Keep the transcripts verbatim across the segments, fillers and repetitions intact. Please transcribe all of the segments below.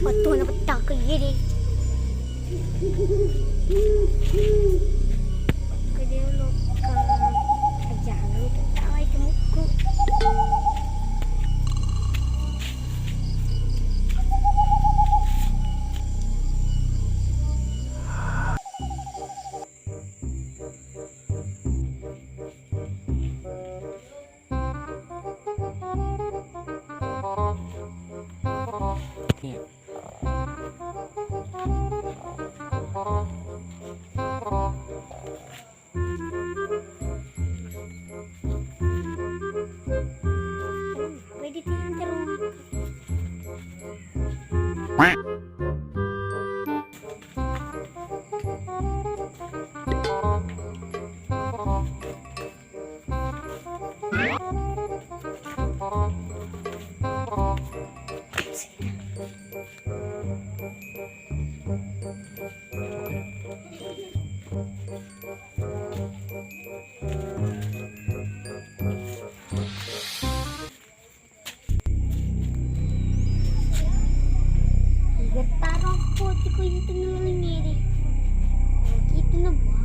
Wettunna pettang ke iye de. Ke dia lo ke ajangan ke tawai temukku. Pwede tinterung. Iga taro poti ko itu ngelengere. Kita na buang.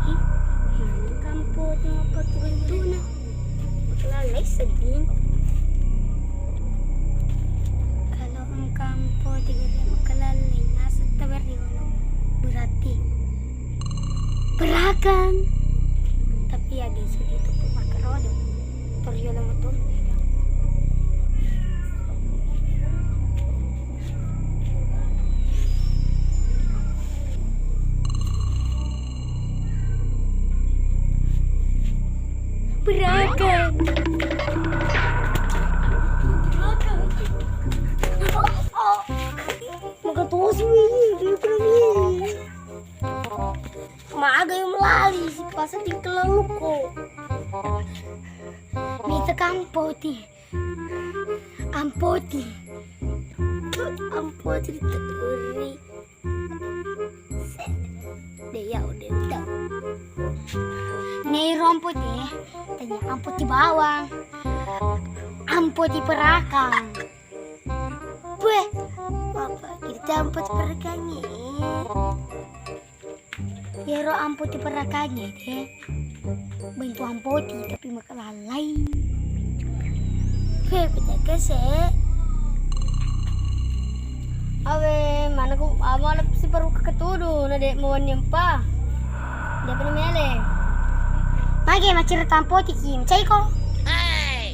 Ih, mana kampoti mau poti gantuna. Makalallai sedding. Kalau engka ampoti gere makalallai, naseng tabarriolo. Berarti perakang. Tapi ya, desa itu kok makerodo. Toriolo motor. Perakang. Maka tosi, ini kami. Maga yang melali, si pasar di kelaluko. Mita kampoti. Ampoti. Ampoti diteturi. Set. De ya udah udah. Nei rompoti, tanya ampoti bawang. Ampoti perakang. Weh, apa kita ampoti perakangnya? Iyaro ampoti perakangngé dé, bentuk ampoti tapi makalallai. Hé, pecah kese. Awe, mana ku, ama lep si peru ketudu, na dé mawenni empa. Dé pene mele. Magi macerita ampoti ki, mecaiko. Hei.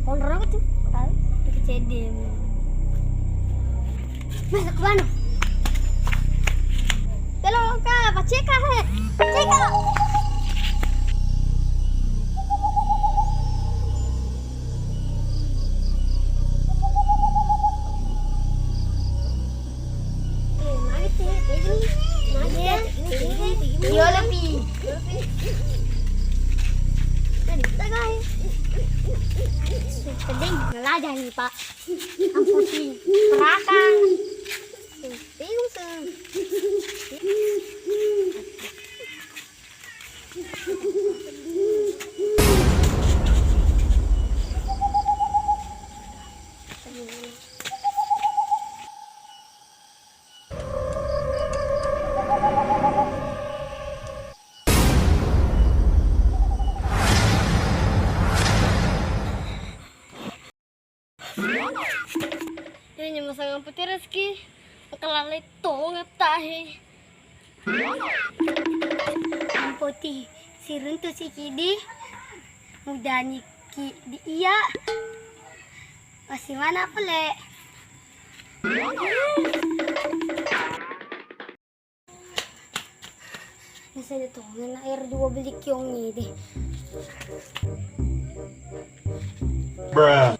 Konro apa tuh? Tahu? Kecedem. Masuk ke mana? Telo ka, paceka he. Paceka. Eh, magi te, te, magi te, te, te, te, te, yo, lebih. Tadi kita, guys. Sedih, ngelajah nih, Pak. Ampun sih. Perakang. Bingung, sih. Ini masang ampoti rezeki, kelalai tong tahe. Ampoti siruntu sikidi, mudani ki di iya. Masih mana pale? Nasaba tongeng R dua beli kiong ini. Bruh.